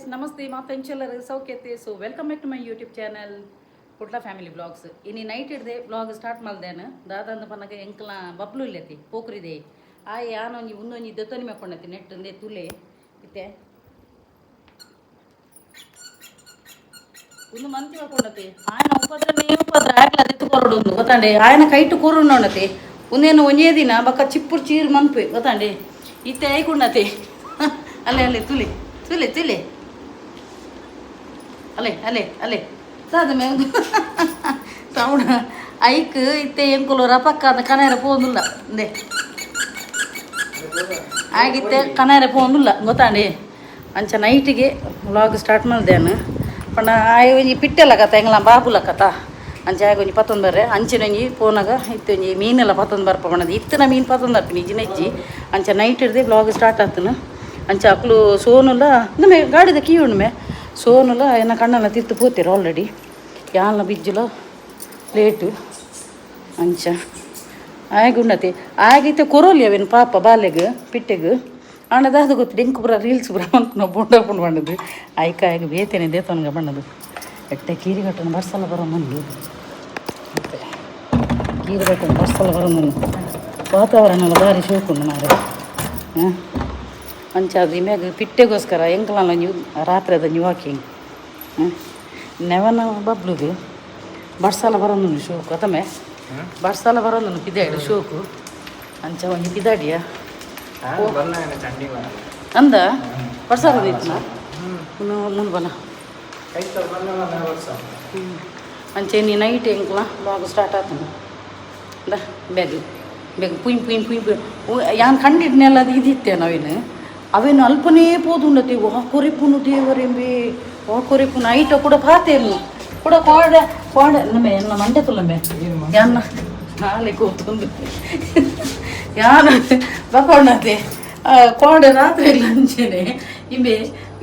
Guys, namaste, ಮಾತೆಂಚೆಲ್ಲರು ಸೌಖ್ಯತೆ. So welcome back to my YouTube channel Kudla family blogs. ಇನಿ night ಹಿಡ್ದೆ blog start ಮಲ್ದೇನು ದಾದಂದ ಪನ್ನಗ ಎಂಕ್ಲ ಬಬ್ಲು ಇಲ್ಲತಿ ಪೋಕ್ರಿದೆ ಆಯ್ ಯಾನೊಂಜಿ ಉಂದೊಂಜಿ ದೆತ್ತೊನಿ ಮೆಕ್ಕೊಂಡತಿ ನೆಟ್ ಒಂದೇ ತುಲೆ ಇತ್ತೆ ಒಂದು ಮಂತಿ ಮಕ್ಕೊಂಡತಿ ಆಯನ ಉಪದ್ರನೇ ಉಪದ್ರ ಆಕ್ಲ ದೆತ್ತು ಕೊರಡು ಒಂದು ಗೊತ್ತಾಂಡೆ ಆಯನ ಕೈಟು ಕೂರುಂಡತಿ ಒಂದೇನು ಒಂಜೇ ದಿನ ಬಕ್ಕ ಚಿಪ್ಪುರು ಚೀರು ಮನ್ಪೆ ಗೊತ್ತಾಂಡೆ ಇತ್ತೆ ಐಕೊಂಡತಿ ಅಲ್ಲೇ ಅಲ್ಲೇ ತುಲೆ ತುಲೆ ತುಲೆ ಅಲ್ಲೇ ಅಲ್ಲೇ ಅಲ್ಲೇ ಸಾದ ಮೇ ಸೌಂಡ್ ಐಕ್ ಇತ್ತೆ ಎಂಕುಲು ರಪಕ್ಕ ಅಂದ ಕನೇರ ಪೋಂದುಲ್ಲ ಇಂದೆ ಆಗಿತ್ತೆ ಕನೇರ ಪೋಂದುಲ್ಲ ಗೊತ್ತಾಂಡಿ ಅಂಚ ನೈಟಿಗೆ ವ್ಲಾಗ್ ಸ್ಟಾರ್ಟ್ ಮಲ್ದೇನು ಪಂಡ ಆಯ್ ಒಂಜಿ ಪಿಟ್ಟೆಲ್ಲ ಕಥ ಎಂಗ್ಲ ಬಾಬುಲ ಕಥ ಅಂಚ ಆಗ ಒಂಜಿ ಪತ್ತೊಂದು ಬರ್ರೆ ಅಂಚಿನ ಒಂಜಿ ಪೋನಾಗ ಇತ್ತೆ ಒಂಜಿ ಮೀನೆಲ್ಲ ಪತ್ತೊಂದು ಬರ್ಪ ಪಂಡದು ಇತ್ತಿನ ಮೀನು ಪತ್ತೊಂದು ಬರ್ಪಿನಿ ಇಜ್ಜಿ ನೆಜ್ಜಿ ಅಂಚ ನೈಟ್ ಹಿಡ್ದೆ ವ್ಲಾಗ್ ಸ್ಟಾರ್ಟ್ ಆತನು ಅಂಚ ಅಕ್ಲು ಸೋನುಲ ಇಂದಮೆ ಗಾಡಿದ ಕೀ ಉಂಡುಮೆ ಸೋನುಲ ಎನ್ನ ಕಣ್ಣೆಲ್ಲ ತಿರ್ತು ಪೋತೀರ ಆಲ್ರೆಡಿ ಯಾಲ್ನ ಬಿಜ್ಜುಲ ಲೇಟು ಅಂಚ ಆಗ ಉಂಡತಿ ಆಗಿತ್ತೆ ಕೊರೋಲಿ ಅವೇನು ಪಾಪ ಬಾಲೆಗ್ ಪಿಟ್ಟೆಗ್ ಆಂಡ ದಾದ ಗೊತ್ತು ಡೆಂಕು ಪೂರ ರೀಲ್ಸ್ ಪೂರ ಮನ್ಪುನ ಬೋಂಡ ಪಂಡದು ಆಯ್ಕ ಆಗ ಬೇತೇನೆ ದೇತವನ್ಗ ಬಣ್ಣದು ಎಟ್ಟೆ ಕೀರಿ ಕಟ್ಟನ ಬರ್ಸಲ ಬರೋ ಮಂದು ಮತ್ತೆ ಕೀರಿ ಕಟ್ಟನ ಬರ್ಸಲ ಬರೋ ಮಂದು ವಾತಾವರಣ ಎಲ್ಲ ಭಾರಿ ಶೋಕುಂಡು ಮಾರೆ. ಹಾಂ, ಅಂಚ ಅದು ಇಮ್ಯಾಗ ಪಿಟ್ಟೆಗೋಸ್ಕರ ಎಂಕಲಲ್ಲ ನೀವು ರಾತ್ರಿ ಅದ ನೀವು ವಾಕಿಂಗ್. ಹಾಂ, ನೆವನ ಬಬ್ಲುದು ಬರ್ಸಲ ಬರೋದು ಶೋಕು ಅತಮೆ ಬರ್ಸಲ ಬರೋದು ಪಿದಾಡಿ ಶೋಕು ಅಂಚ ಒಂಜಿ ಪಿದಾಡಿಯ ಅಂದ ಬರ್ಸಲ ಇತ್ತು ಮುಂದೆ ಬಲ. ಅಂಚೆ ನೀ ನೈಟ್ ಎಂಕ್ಲ ಬ್ಲಾಗ್ ಸ್ಟಾರ್ಟ್ ಆತನು the bag bag ಪುಯ್ ಪುಯ್ ಪುಯ್ ಪುಯ್ ಯಾನ್ ಕಂಡಿಡ್ನೆಲ್ಲ ಅದು ಇದಿತ್ತೆ ನಾವೇನು ಅವೇನು ಅಲ್ಪನೇ ಪೋದುಂಡತಿ ವಾ ಕೊರಿಪುನು ದೇವರೆಂಬೆ ವಾ ಕೊರಿಪುನು ಐಟ ಕೂಡ ಪಾತೇನು ಕೂಡ ಕೋಡೆ ಕೋಡೆ ನಮ್ಮೆ ಎನ್ನ ಮಂಡೆ ತುಲ್ಲಂಬೆ ಯಾನ್ನ ನಾಳೆ ಕೂತೊಂದು ಯಾನ ಬಕೊಂಡತೆ ಕೋಡೆ ರಾತ್ರಿ ಇಲ್ಲ ಅಂಚೆನೆ ಇಂಬೆ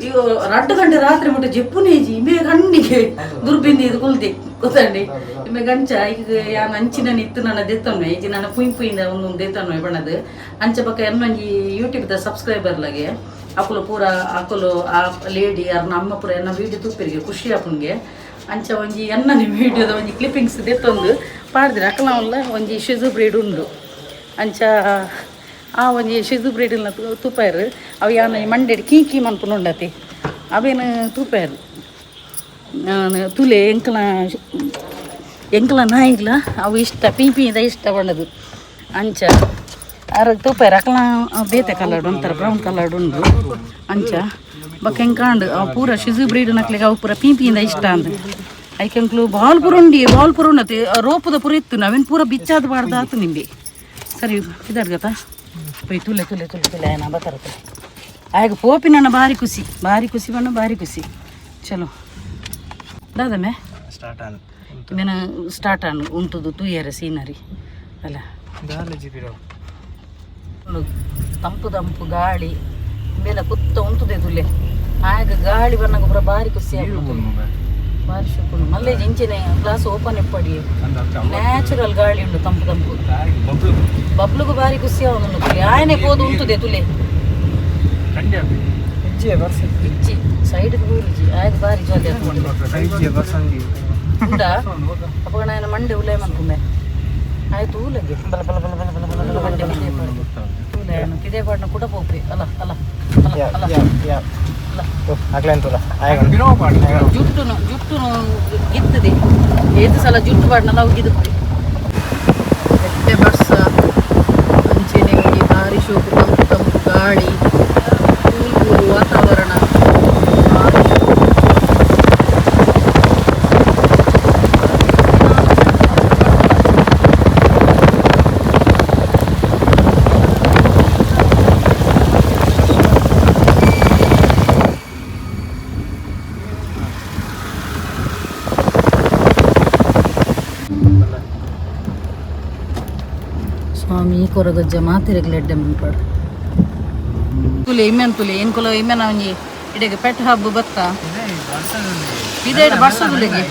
ಇವು ರಡ್ಡು ಗಂಟೆ ರಾತ್ರಿ ಮುಟ್ಟ ಜೆಪ್ಪುನೇಜಿ ಇಂಬೆ ಕಣ್ಣಿಗೆ ದುರ್ಬಿಂದಿ ಇದು ಕುಲ್ದಿ ಗೊತ್ತಂಡಿ ಇಂಬೆ ಗಂಚ ಈಗ ಯಾನ್ ಅಂಚಿನ ಇತ್ತು ನನ್ನ ದೆತ್ತನ್ವೆ ಇಜ್ಜಿ ನನ್ನ ಪುಯ್ ಪುಯಿಂದ ಒಂದೊಂದು ದೆತ್ತನ್ವೆ ಬಣ್ಣದು ಅಂಚ ಬಕ್ಕ ಎನ್ನೊಂಜಿ ಯೂಟ್ಯೂಬ್ ದ ಸಬ್ಸ್ಕ್ರೈಬರ್ ಲಗೆ ಅಕುಲು ಪೂರ ಅಕುಲು ಆ ಲೇಡಿ ಅರ್ನ ಅಮ್ಮ ಪೂರ ಎನ್ನ ವೀಡಿಯೋ ತೂಪೆರಿಗೆ ಖುಷಿ ಆಪುನ್ಗೆ ಅಂಚ ಒಂಜಿ ಎನ್ನನಿ ವೀಡಿಯೋದ ಒಂಜಿ ಕ್ಲಿಪ್ಪಿಂಗ್ಸ್ ದೆತ್ತೊಂದು ಪಾಡ್ದಿರ ಅಕಲವಲ್ಲ ಒಂಜಿ ಶಿಜು ಬ್ರೀಡ್ ಉಂಡು ಅಂಚ ಆ ಒಂಜಿ ಶಿಜು ಬ್ರೀಡ್ನ ತೂಪಾಯರು ಅವು ಯಾನ ಮಂಡೆಡ್ ಕೀ ಕೀ ಮನ್ಪುನ ಉಂಡತಿ ಅವೇನು ತೂಪಾಯರು ತುಲೆ ಎಂಕಲ ಎಂಕಲ ನಾಯಿಗ್ಲ ಅವು ಇಷ್ಟ ಪೀ ಪೀದ ಇಷ್ಟ ಬಣ್ಣದು ಅಂಚ ಅರ ತೂಪಾಯರು ಅಕಲ ಬೇತೆ ಕಲರ್ಡ್ ಒಂಥರ ಬ್ರೌನ್ ಕಲರ್ಡ್ ಉಂಡು ಅಂಚ ಬೊಕ್ಕ ಎಂಕಾಂಡ್ ಅವು ಪೂರ ಶಿಜು ಬ್ರೀಡ್ ನಕ್ಲಿಗೆ ಅವು ಪೂರ ಪೀ ಪೀಂದ ಇಷ್ಟ ಅಂದ್ ಐಕೆಂಕ್ಲು ಬಾಲ್ ಪೂರ ಉಂಡಿ ಬಾಲ್ ಪೂರ ಉಂಡತಿ ರೋಪದ ಪೂರ ಇತ್ತು ನಾವೇನು ಪೂರ ಬಿಚ್ಚಾದ ಬಾರ್ದು ಆತು ನಿಂಬೆ ಸರಿ ಇದಾಡ್ಗತ್ತ ಪೊಯ್ ತುಲೆ ತುಲೆ ತುಲೆ ತುಲೆ ಆಯನ ಬತ್ತರ ತುಲೆ ಆಗ ಪೋಪಿನ ಭಾರಿ ಖುಷಿ ಭಾರಿ ಖುಷಿ ಬಣ್ಣ ಭಾರಿ ಖುಷಿ. ಚಲೋ ದಾದಮೆ ಸ್ಟಾರ್ಟ್ ಆನ್ ಮೇನ ಸ್ಟಾರ್ಟ್ ಆನ್ ಉಂಟುದು ತೂಯರೆ ಸೀನರಿ ಅಲ್ಲ ತಂಪು ತಂಪು ಗಾಳಿ ಮೇಲೆ ಕುತ್ತ ಉಂಟುದೆ ತುಲೆ ಆಗ ಗಾಳಿ ಬಣ್ಣಗ ಪೂರ ಭಾರಿ ಖುಷಿ ಆಗ್ತದೆ ಭಾರಿ ಶುಕುಂಡು ಮಲ್ಲೆ ಇಂಚಿನ ಗ್ಲಾಸ್ ಓಪನ್ ಎಪ್ಪಡಿ ನ್ಯಾಚುರಲ್ ಗಾಳಿ ಉಂಟು ತಂಪು ತಂಪು ಬಬ್ಲುಗು ಭಾರಿ ಖುಷಿ ಆವೊಂದುಂಡು ತುಲೆ ಆಯನೆ ಪೋದು ಉಂಟುದೆ ತುಲೆ ಇಜ್ಜಿ ಸೈಡ್ ಬೂರಿಜಿ ಆಯ್ತು ಭಾರಿ ಜಾಲಿ ಆಗ್ತದೆ ಉಂಡಾ ಅಪ್ಪಗ ನಾನು ಮಂಡೆ ಉಲೇ ಮನ್ಪುಂಬೆ ಆಯ್ತು ಊಲಗೆ ಬಲ ಬಲ ಬಲ ಬಲ ಬಲ ಬಲ ಬಲ ಮಂಡೆ ಪಿದೆ ಪಾಡ್ದು ತೂಲೆ ಏನು ಪಿದೆ ಪಾಡ್ನ ಕೂಡ ಪೋಪೆ ಅಲ್ಲ ಅಲ್ಲ ಅಲ್ಲ ಅಲ್ಲ ಅಲ್ಲ ಜುಟ್ಟುನು ಜುಟ್ಟುನು ಗಿತ್ತದೆ ಏತು ಸಲ ಜುಟ್ಟು ಪಾಡ್ನಲ್ಲ ಅವು ಗಿದುಪ್ಪಿ ಎಟ್ಟೆ ಬರ್ಸ ಅಂಚೆನೆ ಒಂಜಿ ಭಾರಿ ಶೋಕು ತಂಪು ತಂಪು ಗಾಳಿ ಕೂಲ್ ಕೂಲ್ ವಾತಾವರಣ ಭಾರಿ ಶೋಕು. ಸ್ವಾಮಿ ಕೊರಗಜ್ಜ ಮಾತಿರಗ್ಲೆಡ್ಡೆ ಮನ್ಪಾಡು ತುಲೆ ಇಮ್ಮೆನ್ ತುಲೆ ಏನ್ಕುಲ ಇಮ್ಮೆನ ಒಂಜಿ ಇಡೆಗೆ ಪೆಟ್ ಹಬ್ಬ ಬತ್ತ ಇದೇ ಬರ್ಸದುಲೆಗೆ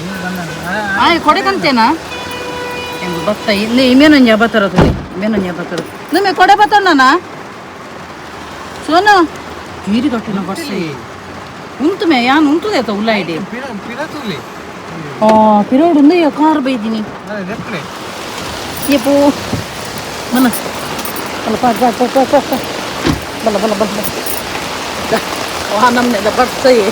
ಆಯ್ ಕೊಡೆಕಂತೇನಾ ಎಂಗು ಬತ್ತ ಇಲ್ಲಿ ಇಮೇನೊಂಜಿ ಬತ್ತರ ತುಲೆ ಇಮೇನೊಂಜಿ ಬತ್ತರ ನಿಮ್ಮೆ ಕೊಡೆ ಬತ್ತಣ್ಣ ಸೋನು ಕೀರಿ ಕಟ್ಟಿನ ಬರ್ಸ ಉಂತುಮೆ ಯಾನ್ ಉಂತುದೇತ ಉಲ್ಲ ಐಡಿ. ಆ ಪಿರೋಡ್ ಉಂದು ಕಾರ್ ಬೈದಿನಿ. ಏಪೋ ಬಲ್ಲ ಬಲ್ಲ ಪಾ ಪಾ ಪಾ ಪಾ ಪಾ ಬಲ್ಲ ಬಲ್ಲ ಬಲ್ಲ ವಾ ನಮ್ನೆದ ಬಡ್ಸಯೇ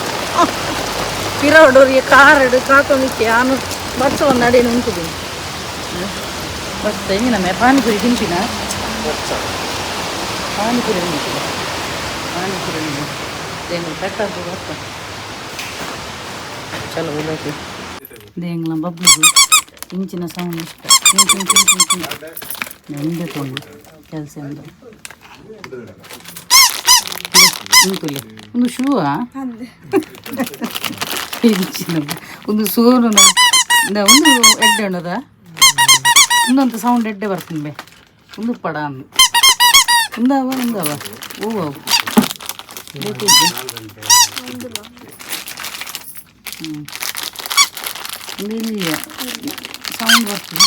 ಪಿರೋಡು ಕಾರಡು ಕಾತೊಂದಿತ್ತೆ ಯಾನು ಬಡ್ಸ ಒಂದು ಅಡೇನು ಉಂಟುದು ಬಡ್ಸ ಹೆಂಗೆ ನಮ್ಮ ಪಾನಿಪುರಿ ತಿನ್ಪಿನ ಪಾನಿಪುರಿ ಉಂಟು ಪಾನಿಪುರಿ ದೇಂಗ್ಲ ಕಟ್ಟಾಕು ಬರ್ತ ಚಲೋ ಉಲತಿ ದೇಂಗ್ಲ ಬಬ್ಲುಗು ಇಂಚಿನ ಸೌಂಡ್ ಇಷ್ಟ ತಿನ್ ತಿನ್ ತಿನ್ ತಿನ್ ತಿನ್ ನಿಂದೆ ತೊಂಡು ಕೆಲಸ ಉಂಡು ಉಂಟುಲೆ ಒಂದು ಶೂವಾ ಇಂಚಿನ ಒಂದು ಸೋನು ಒಂದು ಎಡ್ಡೆ ಉಂಡದ ಒಂದೊಂದು ಸೌಂಡ್ ಎಡ್ಡೆ ಬರ್ತೀನಿ ಒಂದು ಪಡ ಅಂದು ಉಂದಾವ ಉಂದಾವ ಹೂವು ಬೇಕಿದ್ದೆ ಹ್ಞೂ ಇಲ್ಲಿ ಸೌಂಡ್ ಬರ್ತದೆ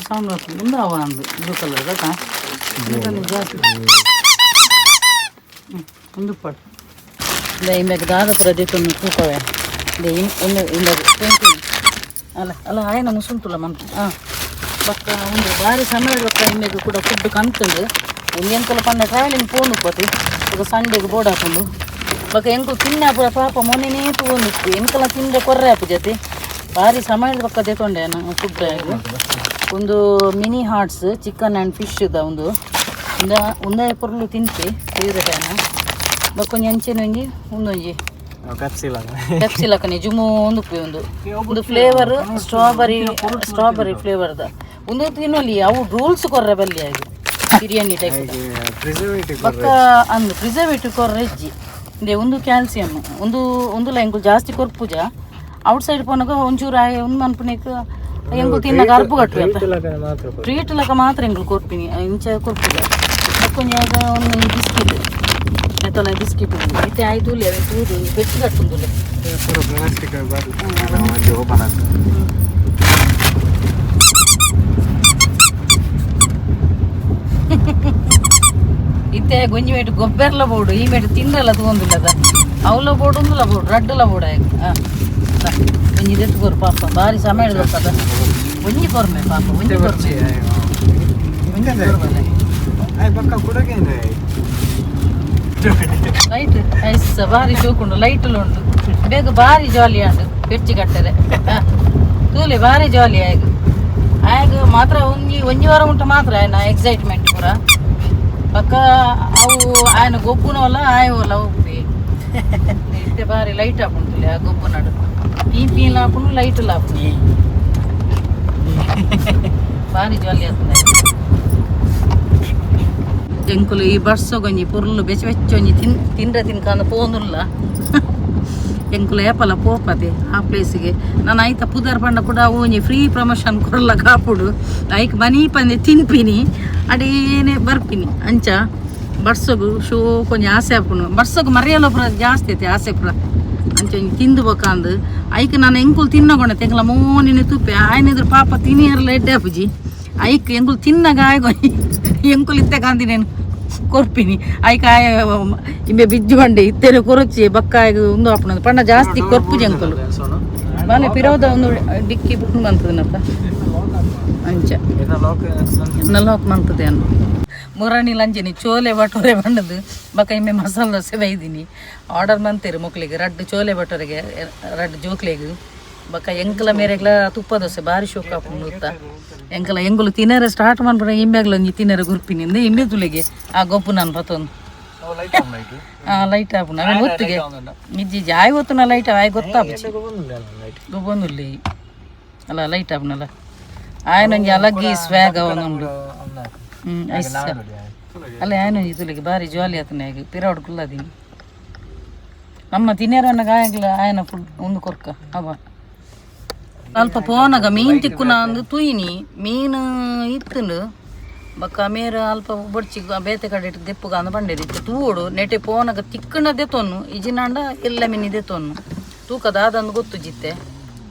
ಸೌಂಡ್ ಬರ್ತದೆ ಉಂದಾವ ಅಂದು ಬ್ಲೂ ಕಲರ್ ಗೊತ್ತಾ ಇದನ್ನು ಜಾಸ್ತಿ ಹ್ಞೂ ಒಂದು ಪಡ ಇಂದಾಗ ದಾದ ಪೂರ ದೀತೊಂದು ತೂಕವೆ ಒಂದು ಇಂದಾಗ ಅಲ್ಲ ಅಲ್ಲ ಆಯನ ಮುಸುಂತುಲ್ಲ ಮನ್ಪು ಹಾಂ ಬೊಕ್ಕ ಉಂದು ಬಾರಿ ಸಮಯ ಬೊಕ್ಕ ಇಮ್ಮೆಗ್ ಕೂಡ ಫುಡ್ ಕಂತುಂಡು ಒಂದು ಎಂಕುಲ ಪಂಡ ಟ್ರಾವೆಲಿಂಗ್ ಪೋನು ಪತಿ ಬೊಕ್ಕ ಸಂಡೆಗ್ ಬೋರ್ಡ್ ಹಾಕೊಂಡು ಬೊಕ್ಕ ಎಂಕುಲು ತಿನ್ನ ಪೂರ ಪಾಪ ಮೊನ್ನೆನೇ ತೂವೊಂದಿತ್ತು ಎಂಕಲ ತಿಂದೆ ಕೊರ್ರೆ ಆಪು ಜೊತೆ ಬಾರಿ ಸಮಯದ ಬೊಕ್ಕ ದೆತೊಂಡೆ ನಾನು ಫುಡ್ ಒಂದು mini hearts chicken and fish the ಒಂದು ಉಂದ ಉಂದಾಯ ಪೊರ್ಲು ತಿನ್ಪಿ ಫೇವ್ರೇಟ್ ಆಯ್ನ ಬೊಕ್ಕ ಒಂಜಿ ಅಂಚೆನೆ ಒಂಜಿ ಉಂದೊಂಜಿ ಪೆಪ್ಸಿ ಲಕ್ಕನೆ ಜುಮು ಒಂದು ಒಂದು ಒಂದು ಫ್ಲೇವರ್ ಸ್ಟ್ರಾಬೆರಿ ಸ್ಟ್ರಾಬೆರಿ ಫ್ಲೇವರ್ದ ಒಂದು ತಿನ್ನೊಲಿ ಅವು ರೂಲ್ಸ್ ಕೊರ್ರೆ ಬಲ್ಲಿ ಆಗಿ ಬಿರಿಯಾನಿ ಟೈಪ್ ಬೊಕ್ಕ ಅಂದು ಪ್ರಿಸರ್ವೇಟಿವ್ ಕೊರ್ರೆ ಇಜ್ಜಿ ಇಂದೆ ಒಂದು ಕ್ಯಾಲ್ಸಿಯಂ ಒಂದು ಒಂದು ಎಂಕುಲು ಜಾಸ್ತಿ ಕೊರ್ಪುಜ ಔಟ್ ಸೈಡ್ ಪೋನಗ ಒಂಚೂರು ಆಯ್ ಒಂದು ಮನ್ಪುನೆಕ್ ಎಂಕುಲು ತಿನ್ನಗ ಅರ್ಪು ಕಟ್ಟುವೆ ಟ್ರೀಟ್ ಲಕ ಮಾತ್ರ ಎಂಕುಲು ಕೊರ್ಪಿನಿ ಇಂಚ ಕೊರ್ಪುಜ ಬೊಕ್ಕೊಂಜಿ ಆಗ ಒಂದು ಬಿಸ್ಕಿಟ್ ಎತ್ತಲ ಬಿಸ್ಕಿಟ್ ಉಂಡು ಇತ್ತೆ ಆಯ್ತು ಉಲ್ಲೆ ಅವೆ ತೂದು ಪೆಟ್ಟು ಕಟ್ಟುಂದುಲೆ. ಇತ್ತೆ ಒಂಜಿ ಮೇಟ್ ಗೊಬ್ಬೆರ್ಲ ಬೋಡು ಈ ಮೇಟ್ ತಿಂದಲ್ಲ ತೂವೊಂದುಲ್ಲದ ಅವಲ ಬೋಡು ಉಂದುಲ ಬೋಡು ರಡ್ಡುಲ ಬೋಡು ಆಯ್ತು ಹಾಂ ಒಂಜಿ ದೆತ್ತು ಕೊರು ಪಾಪ ಬಾರಿ ಸಮಯ ಗೊತ್ತದ ಒಂಜಿ ಕೊರ್ಮೆ ಪಾಪ ಒಂಜಿ ಕೊರ್ಮೆ ಒಂಜಿ ಕೊರ್ಮೆ ಲೈಟ್ ಐಸ್ ಬಾರಿ ಶೋಕುಂಡು ಲೈಟ್ ಉಂಡು ಬೇಗ ಬಾರಿ ಜಾಲಿ ಆಂಡು ಪೆರ್ಚಿ ಕಟ್ಟರೆ ತೂಲೆ ಬಾರಿ ಜಾಲಿ ಆಯ್ತು ಆಗ ಮಾತ್ರ ಒಂಜಿ ಒಂಜಿ ವಾರ ಉಂಟು ಮಾತ್ರ ಆಯ್ನ ಎಕ್ಸೈಟ್ಮೆಂಟ್ ಪೂರ ಪಕ್ಕ ಅವು ಆಯನ ಗೊಬ್ಬುನವಲ್ಲ ಆಯವಲ್ಲ ಉಪ್ಪಿ ಇತ್ತೆ ಬಾರಿ ಲೈಟ್ ಹಾಪುಂಟುಲೆ ಆ ಗೊಬ್ಬು ನಡು ಪೀ ಪೀಲ ಹಾಪುಂಡು ಲೈಟ್ ಹಾಪುಂಡು ಬಾರಿ ಜಾಲಿ ಆಗ್ತದೆ ಎಂಕುಲು ಈ ಬರ್ಸೊಗೊಂಜಿ ಪೊರ್ಲು ಬೆಚ್ಚ ಬೆಚ್ಚ ಒಂಜಿ ತಿನ್ ತಿಂಡ್ರೆ ತಿನ್ಕಂದು ಪೋನುಲ್ಲ ಎಂಕುಲು ಏಪಲ ಪೋಪತೆ ಆ ಪ್ಲೇಸಿಗೆ ನಾನು ಐತ ಪುದರ್ ಪಂಡ ಕೂಡ ಒಂಜಿ ಫ್ರೀ ಪ್ರಮೋಷನ್ ಕೊರ್ಲ ಕಾಪುಡು ಐಕ್ ಬನಿ ಪಂದೆ ತಿನ್ಪಿನಿ ಅಡೇನೆ ಬರ್ಪಿನಿ ಅಂಚ ಬರ್ಸೊಗು ಶೋ ಕೊಂಚ ಆಸೆ ಆಪುಂಡು ಬರ್ಸೊಗು ಮರ್ಯಾಲ ಪೂರ ಜಾಸ್ತಿ ಐತೆ ಆಸೆ ಪೂರ ಅಂಚ ಒಂಜಿ ತಿಂದು ಬೊಕಂದು ಐಕ್ ನಾನು ಎಂಕುಲು ತಿನ್ನಗೊಂಡೆ ತೆಂಕಲ ಮೋನಿನ ತುಪ್ಪೆ ಆಯ್ನಿದ್ರು ಪಾಪ ತಿನಿಯರ್ಲ ಎಡ್ಡೆ ಆಪುಜಿ ಐಕ್ ಎಂಕುಲು ತಿನ್ನಗ ಆಯ್ಗೊ ಎಂಕುಲು ಇತ್ತೆ ಕಾಂದಿನೇನು ಕೊರ್ಪಿನಿ ಐಕ್ ಆಯ ಇಂಬೆ ಬಿಜ್ಜು ಬಂಡೆ ಇತ್ತೇನೆ ಕೊರೊಚ್ಚಿ ಬಕ್ಕಾಯಗ್ ಉಂದು ಆಪುಂಡು ಪಂಡ ಜಾಸ್ತಿ ಕೊರ್ಪುಜಿ ಎಂಕುಲು ಬಾಲೆ ಪಿರೋದ ಒಂದು ಡಿಕ್ಕಿ ಬುಕ್ ಮಂತದನಪ್ಪ ಅಂಚ ಲಾಕ್ ಮಂತದೆ ಅನ್ನು ಮುರಣಿ ಲಂಚಿನಿ ಚೋಲೆ ಭಟೂರೆ ಬಂಡದು ಬೊಕ ಇಮ್ಮೆ ಮಸಾಲೆ ದೋಸೆ ಬೈದಿನಿ ಆರ್ಡರ್ ಮಂತೇರು ಮೊಕ್ಲಿಗೆ ರಡ್ಡು ಚೋಲೆ ಭಟೂರೆಗೆ ರಡ್ಡು ಜೋಕ್ಲೆಗ್ ಬೊಕ ಎಂಕಲ ಮೇರೆಗ್ಲ ತುಪ್ಪ ದೋಸೆ ಬಾರಿ ಶೋಕ್ ಆಪುಂಡು ಗೊತ್ತಾ ಎಂಕಲ ಎಂಗುಲು ತಿನ್ನರೆ ಸ್ಟಾರ್ಟ್ ಮನ್ಪುನ ಇಂಬೆಗ್ಲ ಒಂಜಿ ತಿನ್ನರೆ ಗುರ್ಪಿನಿ ಇಂದೆ ಇಂಬೆ ತುಲೆಗೆ ಆ ಗೊಬ್ಬು ನಾನು ಪತ್ತೊಂದು ಆ ಲೈಟ್ ಆಪುಂಡು ಅವೆ ಒತ್ತಿಗೆ ಇಜ್ಜಿ ಆಯ್ ಒತ್ತುನ ಲೈಟ್ ಆಯ್ ಗೊತ್ತಾಪುಜಿ ಗೊಬ್ಬೊಂದುಲ್ಲೆ ಅಲ್ಲ ಲೈಟ್ ಆಪುನಲ್ಲ ಆಯನೊಂಜಿ ಅಲಗ್ಗಿ ಸ್ವ್ಯಾಗ್ ಅವನುಂಡು ಹ್ಮ್ ಐಸ್ ಅಲ್ಲ ಆಯನೊಂಜಿ ತುಲೆಗೆ ಬಾರಿ ಜಾಲಿ ಆತನ ಆಗ ಪಿರಾಡ್ ಕುಲ್ಲದೀನಿ ನಮ್ಮ ತಿನ್ಯರನ್ನ ಗಾಯಗ್ಲ ಆಯನ ಫುಡ್ ಒಂದು ಕೊರ್ಕ ಅವ ಅಲ್ಪ ಪೋನಗ ಮೀನ್ ತಿಕ್ಕುನ ಅಂದು ತುಯಿನಿ ಮೀನು ಇತ್ತುಂಡು ಬೊಕ್ಕ ಮೇರ ಅಲ್ಪ ಬೊಡ್ಚಿ ಬೇತೆ ಕಡೆ ದೆಪ್ಪುಗ ಅಂದ್ ಬಂಡೇರಿ ಇತ್ತು ತೂವೊಡು ನೆಟೆ ಪೋನಗ ತಿಕ್ಕುನ ದೆತೊನ್ನು ಇಜಿನಾಂಡ ಎಲ್ಲ ಮೀನಿ ದೆತೊನ್ನು ತೂಕ ದಾದಂದು ಗೊತ್ತು ಜಿತ್ತೆ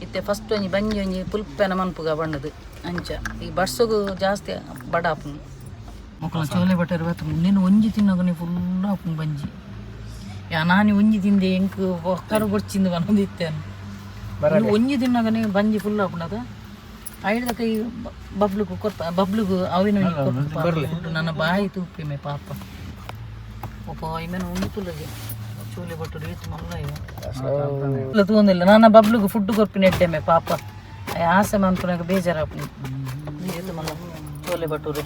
ಇತ್ತೆ ಫಸ್ಟ್ ಒಂಜಿ ಬಂಜಿ ಒಂಜಿ ಪುಲ್ಪೆನ ಮನ್ಪುಗ ಬಂಡದು ಅಂಚ ಈ ಬರ್ಸೊಗು ಜಾಸ್ತಿ ಬಡ ಆಪುಂಡು ಮೊಕಲ ಚೋಲೆ ಬಟರ್ ಬತ್ತು ನೀನು ಒಂಜಿ ತಿನ್ನಗ ನೀ ಫುಲ್ ಆಪುಂಡು ಬಂಜಿ ಯಾ ನಾನು ಒಂಜಿ ತಿಂದೆ ಎಂಕ್ ಒಕ್ಕರು ಬೊಡ್ಚಿಂದು ಬಂದಿತ್ತೇನೆ. ಒಂಜಿ ತಿನ್ನಗನೆ ಬಂಜಿ ಫುಲ್ ಆಪುಂಡದ. ಐಡ್ದ ಕೈ ಬಬ್ಲುಗು ಕೊರ್ಪ, ಬಬ್ಲುಗು ಅವಿನ ಕೊರ್ಪ. ನನ್ನ ಬಾಯಿ ತೂಪಿಮೆ ಪಾಪ. ಒಪ್ಪ ಇಮೇನು ಒಂಜಿ ತುಲಗೆ ಚೂಲಿ ಬಟ್ಟುಡು ಏತ್ ಮಲ್ಲ ಇವ ತೂಂದಿಲ್ಲ. ನನ್ನ ಬಬ್ಲುಗು ಫುಡ್ ಕೊರ್ಪಿನ ಎಡ್ಡೆಮೆ ಪಾಪ. ಆಸೆ ಮನ್ಪುನಾಗ ಬೇಜಾರಾಪುಂಡು. ಏತ್ ಮಲ್ಲ ಚೋಲೆ ಭಟೂರೆ.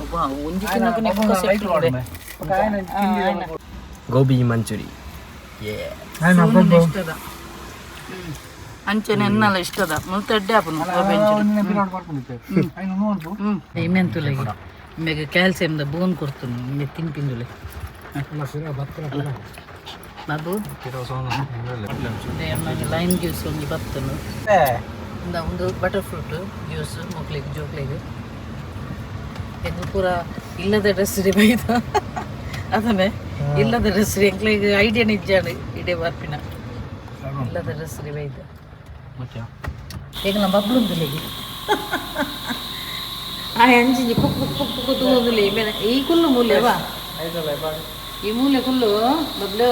ಒಬ್ಬ ಒಂಜಿ ತಿನ್ನಕನೆ ಬೊಕ್ಕ ಸೆಟ್ ಉಂಡೆ. ಗೋಬಿ ಮಂಚೂರಿ. ಸೋನುನ ಇಷ್ಟದ ಅಂಚನೆ ಎನ್ನಲ ಇಷ್ಟದ ಮುಲ್ತ ಎಡ್ಡೆ ಆಪುಂಡು ಗೋಬಿ ಮಂಚೂರಿ. ಇಮೆಂತುಲಗಿ ಇಮೆಗ್ ಕ್ಯಾಲ್ಸಿಯಂದ ಬೋನ್ ಕೊಡ್ತುನು ಇಂಬೆ ತಿನ್ಪಿಂದುಲೆ. ಬಾಬು, ಲೈಮ್ ಜ್ಯೂಸ್ ಒಂಜಿ ಬತ್ತುನು. ಇಂದ ಒಂದು ಬಟರ್ ಫ್ರೂಟ್ ಜ್ಯೂಸ್ ಮಕ್ಳಿಗೆ, ಜೋಕ್ಲೆಗ್. ಎಂಕ್ ಪೂರ ಇಲ್ಲದ ಡ್ರೆಸ್ ಬೈದ ಅದನ್ನೇ. ಇಲ್ಲದ ಡ್ರೆಸ್ ಎಂಕ್ಲೆಗ್ ಐಡಿಯಾ ನಿಜ್ಜಾಂಡ್ ಇಡೆ ಬರ್ಪಿನ. ಇಲ್ಲದ ಡ್ರೆಸ್ ಬೈದ. ಎಂಕ್ಲ ಬಬ್ಲುಂದುಲೆಗೆ ಆ ಅಂಚಿಂಜಿ ಪುಕ್ ಪುಕ್ ಪುಕ್ ಪುಕ್ ತೂವೊಂದುಲ್ಲೆ. ಮೇನೆ ಈ ಕುಲ್ಲು ಮೂಲೆ ವಾ, ಈ ಮೂಲೆ ಕುಲ್ಲು ಬಬ್ಲು.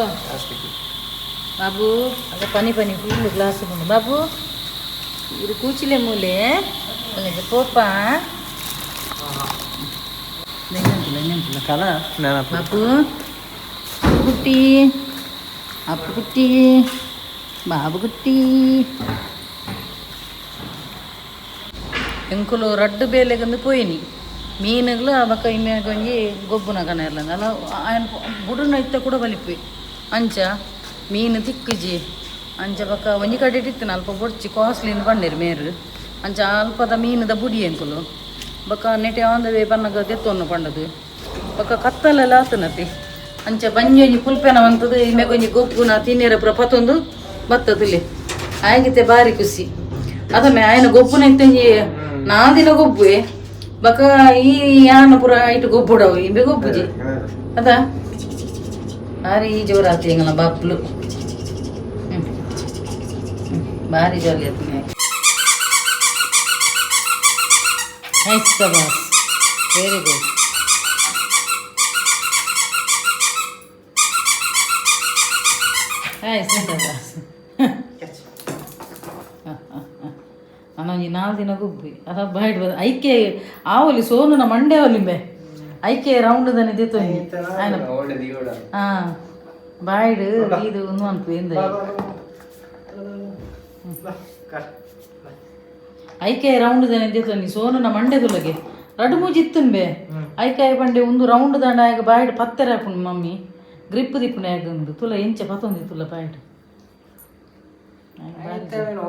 ಬಾಬು ಅದ ಪನಿ ಪನಿ ಫುಲ್ ಗ್ಲಾಸ್ ಉಂಡು. ಬಾಬು, ಇದು ಕೂಚಿಲೆ ಮೂಲೆ ಮೂಲೆ ಪೋಪ. ಕಲ. ಬಾಬು ಕುಟ್ಟಿ, ಅಪ್ಪು ಕುಟ್ಟಿ, ಬಾಬು ಕುಟ್ಟಿ. ಎಂಕುಲು ರಡ್ಡು ಬೇಲೆಗಂದು ಪೋಯಿನಿ ಮೀನುಗಳು. ಬೊಕ್ಕ ಇಮ್ಯಾಗ ಒಂಜಿ ಗೊಬ್ಬುನ ಕನೆರ್ಲ ಅಲ್ಲ. ಆಯನ್ ಬುಡುನ ಇತ್ತ ಕೂಡ ಬಲಿಪಿ. ಅಂಚ ಮೀನು ತಿಕ್ಕುಜಿ. ಅಂಚ ಬೊಕ್ಕ ಒಂಜಿ ಕಡೆಟ್ ಇತ್ತಿನ ಅಲ್ಪ ಬೊಡ್ಚಿ, ಕಾಸ್ಟ್ಲಿಂದ ಬಂಡೇರು ಮೇರು. ಅಂಚ ಅಲ್ಪದ ಮೀನುದ ಬುಡಿ ಎಂಕುಲು. ಬೊಕ್ಕ ನೆಟೆ ಆನ್ the way ಬನ್ನಗ ದೆತ್ತೊನ್ನು ಪಂಡದು. ಬೊಕ್ಕ ಕತ್ತಲೆಲ್ಲ ಆತನತಿ. ಅಂಚ ಬಂಜಿ ಒಂಜಿ ಪುಲ್ಪೆನ ಬಂತದು. ಇಮೆಗ್ ಒಂಜಿ ಗೊಬ್ಬುನ ತಿನ್ನೆರ ಪೂರ ಪತ್ತೊಂದು ಬತ್ತದುಲೆ. ಆಯಗಿತ್ತೆ ಬಾರಿ ಖುಷಿ ಅದಮ್ಮೆ. ಆಯನ ಗೊಬ್ಬುನ ಇತ್ತೊಂಜಿ ನಾದಿನ ಗೊಬ್ಬುವೆ. ಬೊಕ್ಕ ಈ ಯಾನ ಪೂರ ಐಟು ಗೊಬ್ಬುಡವು, ಇಂಬೆ ಗೊಬ್ಬುಜಿ ಅದ. ಬಾರಿ ಜೋರಾತಿ ಎಂಗಲ ಬಬ್ಲು. ಹ್ಮ್. ಹ್ಮ್. ಬಾರಿ ಜಾಲಿ ಆತನೆ. Nice boss, very good. Nice boss. ಒಂಜಿ ನಾಲ್ ದಿನ ಗೊಬ್ಬಿ ಅದ ಬಾಯ್ಡ್ ಬದ. ಐಕೆ ಆವಲಿ ಸೋನುನ ಮಂಡೆ ಅವಲಿಂಬೆ. ಐಕೆ ರೌಂಡ್ ದನೆ ದೇತೊಂಜಿ ಆಯ್ನ. ಹಾ, ಬಾಯ್ಡ್ ಇದು ಒಂದು ಅನ್ಪು ಎಂದ. ಐಕೆ ರೌಂಡ್ ದನೆ ದೇತೊಂಜಿ ಸೋನುನ ಮಂಡೆ ತುಲಗೆ ರಡ್ಡು ಮೂಜಿ ಇತ್ತುಂಬೆ. ಐಕೆ ಪಂಡೆ ಒಂದು ರೌಂಡ್ ದಂಡ ಆಗ ಬಾಯ್ಡ್ ಪತ್ತೆರ ಹಾಪುಂಡು. ಮಮ್ಮಿ ಗ್ರಿಪ್ ದಿಪ್ಪುನ ಉಂದು ತುಲ ಎಂಚ ಪತ್ತೊಂದಿ ತುಲ ಬಾಯ್ಡ್.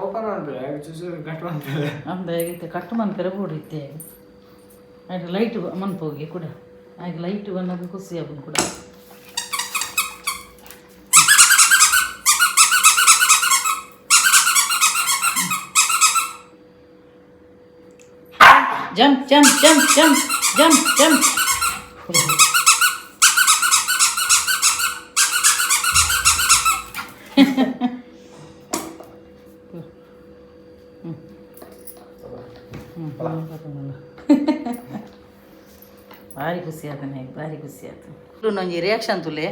ಓಪನ್ ಅಂದ ಇತ್ತೆ ಕಟ್ ಮನ್ಪೆರೆ ಬೋಡು ಇತ್ತೆ. ಆಯ್ತು, ಲೈಟ್ ಮನ್ಪೋಗಿ ಕೂಡ. ಆಗ ಲೈಟ್ ಬಂದಾಗ ಖುಷಿ ಆಪುಂಡು ಕೂಡ. Jump jump jump jump jump jump. ಭಾರಿ ಖುಷಿ ಆತನೆ, ಭಾರಿ ಖುಷಿ ಆಯ್ತು. ಒಂಜಿ ರಿಯಾಕ್ಷನ್ ತುಲೆ.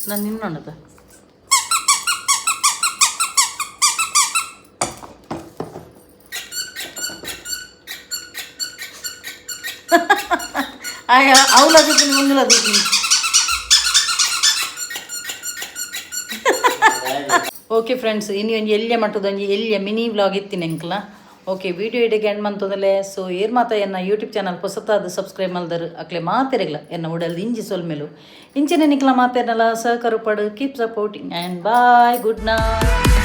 ನಾನು ನಿನ್ನೊಂಡದ. ಆಯ ಅವಲ ದೂಪಿನಿ, ಮುಂದುಲ ದೂಪಿನಿ. ಓಕೆ ಫ್ರೆಂಡ್ಸ್, ಇನಿ ಒಂಜಿ ಎಲ್ಯ ಮಟ್ಟದ ಒಂಜಿ ಎಲ್ಯ ಮಿನಿ ವ್ಲಾಗ್ ಇತ್ತಿನ ಎಂಕ್ಲ. ಓಕೆ, ವಿಡಿಯೋ ಇಡೆಗೆ ಎಂಡ್ ಮಂತೊಂದಲೆ. ಸೊ ಏರ್ ಮಾತ ಎನ್ನ ಯೂಟ್ಯೂಬ್ ಚಾನಲ್ ಪೊಸತಾದ ಸಬ್ಸ್ಕ್ರೈಬ್ ಮಲ್ದರ್ ಅಕ್ಲೆ ಮಾತೆರೆಗ್ಲ ಎನ್ನ ಉಡಲ್ ಇಂಜಿ ಸೊಲ್ಮೆಲು. ಇಂಚಿನ ನಿಕ್ಲ ಮಾತೆರ್ನಲ ಸಹಕಾರ ಪಡು. Keep supporting and bye, good night.